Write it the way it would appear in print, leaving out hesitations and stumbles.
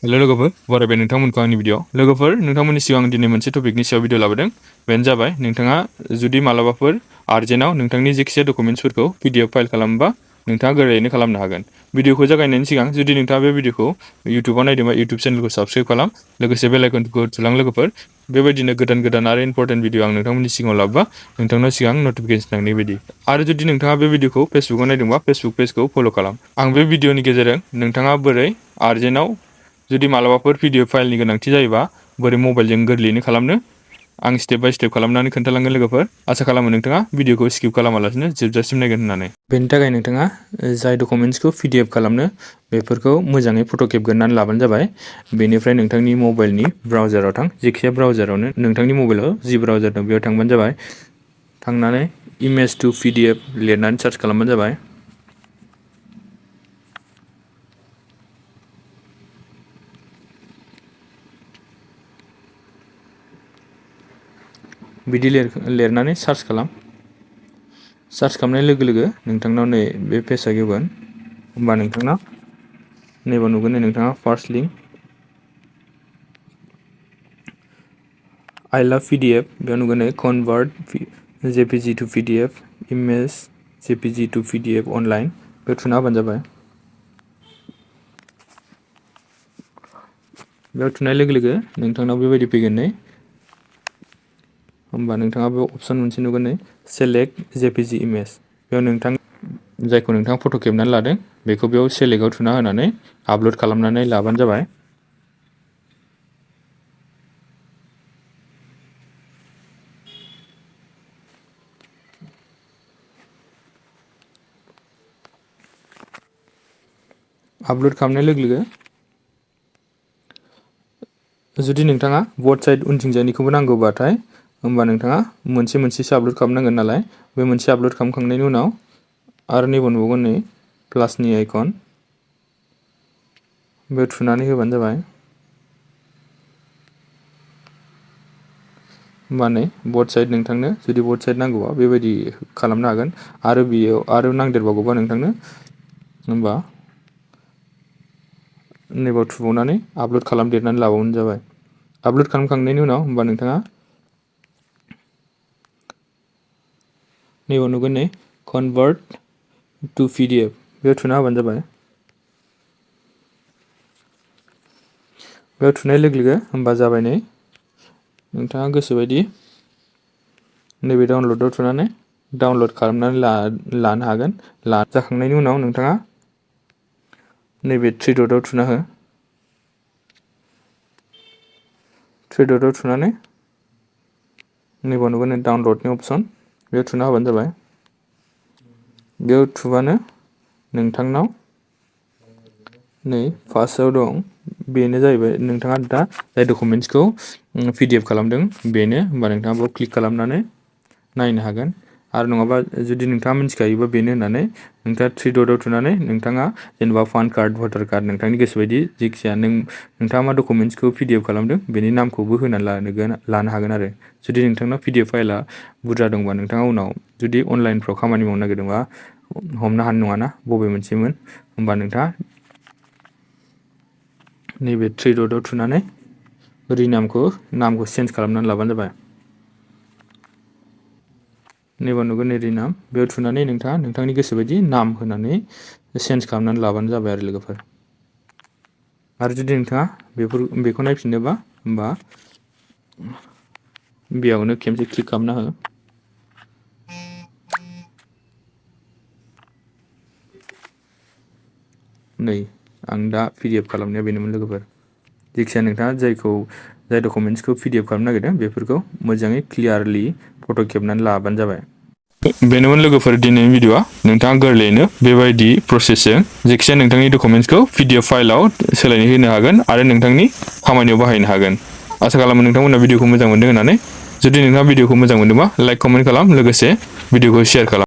Hello लोगोफोर, बरायबाय नोंथांमोनखौ आंनि video. लोगोफोर, नोंथांमोननि सिगां दिनै मोनसे टपिकनि सायाव भिडिअ लाबोदों। बेनो जाबाय नोंथाङा जुदि मालाबाफोर आर्जेन्टआव नोंथांनि जायखिजाया डकुमेन्ट्सफोरखौ PDF फाइल खालामोबा नोंथाङा गोरलैयैनो खालामनो हागोन। भिडिअखौ जागायनायनि सिगां जुदि नोंथाङा बे भिडिअखौ इउटुबाव नायदोंबा इउटुब चेनेलखौ साबस्क्राइब खालाम, लोगोसे बेल आइकनखौ थुलां लोगोफोर। बेबायदिनो गोदान आरो इम्पर्टेन्ट भिडिअ आं नोंथांमोननि सिगाङाव लाबोबा नोंथांनाव सिगां नटिफिकेसन थांनाय बायदि। आरो जुदि नोंथाङा बे भिडिअखौ फेसबुकाव नायदोंबा फेसबुक पेजखौ फल' खालाम। आं बे भिडिअनि गेजेरजों नोंथाङा बोरै आर्जेन्टआव जुदि मालाबाफोर PDF फाइलनि गोनांथि जायोबा बोरै मबाइलजों गोरलैयैनो खालामनो आं स्टेप बाय स्टेप खालामनानै खोन्थालांगोन लोगोफोर। आसा खालामो नोंथाङा भिडिअखौ स्किप खालामालासिनो जोबजासिम नायगोन होननानै। बेनि थाखाय नोंथाङा जाय डकुमेन्ट्सखौ PDF खालामनो बेफोरखौ मोजाङै फट' खेबग्रोनानै लाबानो जाबाय। बेनिफ्राय नोंथांनि मबाइलनि ब्राउजाराव थां, जेखिजाया ब्राउजारावनो नोंथांनि मबाइलाव जि ब्राउजार दं बेयाव थांबानो जाबाय। थांनानै इमेज टु PDF लिरनानै सार्च खालामबानो जाबाय। बिदि लिरनानै सार्च खालाम। सार्च खालामनाय लोगो लोगो नोंथांनाव नै बे पेजआ गेवगोन। होमबा नोंथांनाव नैबाव नुगोन नोंथाङा first link I love PDF बेयाव नुगोन convert JPG to PDF image JPG to PDF online बेयाव थुना होबानो जाबाय। बेयाव थुनाय लोगो लोगो नोंथांनाव बेबायदि फैगोन नै। होमबा नोंथाङा बेयाव अपसन मोनसे नुगोन नै सेलेक्ट JPG इमेज। बेयाव नोंथां जायखौ नोंथाङा फट' खेबनानै लादों बेखौ बेयाव सेलेक्टआव थुना होनानै आपल'ड खालामनानै लाबानो जाबाय। आपल'ड खालामनाय लोगो लोगो जुदि नोंथाङा बथ साइड उनथिंजायनिखौबो नांगौबाथाय होमबा नोंथाङा मोनसेसो आपल'ड खालामनांगोन नालाय, बे मोनसे आपल'ड खालामखांनायनि उनाव आरो नैबाव नुबावगोन नै प्लासनि आइकन बेयाव थुनानै होबानो जाबाय। होमबा नै बथ साइड नोंथांनो जुदि बथ साइड नांगौबा बेबायदि खालामनो हागोन। आरो बेयाव आरो नांदेरबावगौबा नोंथांनो होमबा नैबाव थुबावनानै आपल'ड खालामदेरनानै लाबानो जाबाय। आपल'ड खालामखांनायनि उनाव होमबा नोंथाङा नैबाव नुगोन नै कनभार्ट टु PDF बेयाव थुना होबानो जाबाय। बेयाव थुनाय लोगो लोगो होमबा जाबाय नै। नोंथाङा गोसोबायदि नैबे डाउनल'डआव थुनानै डाउनल'ड खालामनानै लानो हागोन। जाखांनायनि उनाव नोंथाङा नैबे थ्रि डटआव थुना हो। थ्रि डटआव थुनानै नैबाव नुगोन डाउनल'डनि अपसन बेयाव थुना होबानो जाबाय। बेयाव थुबानो नोंथांनाव नै फार्स्टआव दं बेनो जाहैबाय नोंथाङा दा जाय डकुमेन्ट्सखौ PDF खालामदों बेनो। होमबा नोंथाङा बेयाव क्लिक खालामनानै नायनो हागोन। आरो नङाबा जुदि नोंथाङा मिथिखायोबा बेनो होननानै नोंथाङा थ्रि डटआव थुनानै नोंथाङा जेनेबा पान कार्ड, भटार कार्ड नोंथांनि गोसोबायदि जेखिजाया नोंथाङा मा डकुमेन्ट्सखौ PDF खालामदों बेनि नामखौबो होनानै लानो हागोन आरो। जुदि नोंथांनाव PDF फाइला बुरजा दंबा नोंथाङा उनाव जुदि अनलाइनफ्राव खामानि मावनो नागिरदोंबा हमनो हानाय नङाना बबे मोनसेमोन। होमबा नोंथाङा नैबे थ्रि डटआव थुनानै नामखौ चेन्ज खालामनानै लाबानो जाबाय। नैबाव नुगोन रिनाम बेयाव थुनानै नोंथाङा नोंथांनि गोसोबायदि नाम होनानै चेन्ज खालामनानै लाबानो जाबाय आरो लोगोफोर। आरो जुदि नोंथाङा बेखौ नायफिननोबा होमबा बेयावनो खेमसे क्लिक खालामना हो। नै आं दा PDF खालामनाया बेनोमोन लोगोफोर। जायखिजाया नोंथाङा जाय डकुमेन्ट्सखौ PDF खालामनो नागिरदों बेफोरखौ मोजाङै क्लियारलि फट' खेबनानै लाबानो जाबाय। बेनोमोन लोगोफोर दिनैनि भिडिअआ। नोंथाङा गोरलैयैनो बेबायदि प्रसेसजों जायखिजाया नोंथांनि डकुमेन्ट्सखौ PDF फाइलाव सोलायनो होनो हागोन आरो नोंथांनि खामानियाव बाहायनो हागोन। आसा खालामो नोंथांमोना भिडिअखौ मोजां मोनदों होननानै। जुदि नोंथाङा भिडिअखौ मोजां मोनदोंबा लाइक, कमेन्ट खालाम, लोगोसे भिडिअखौ शेयार खालाम।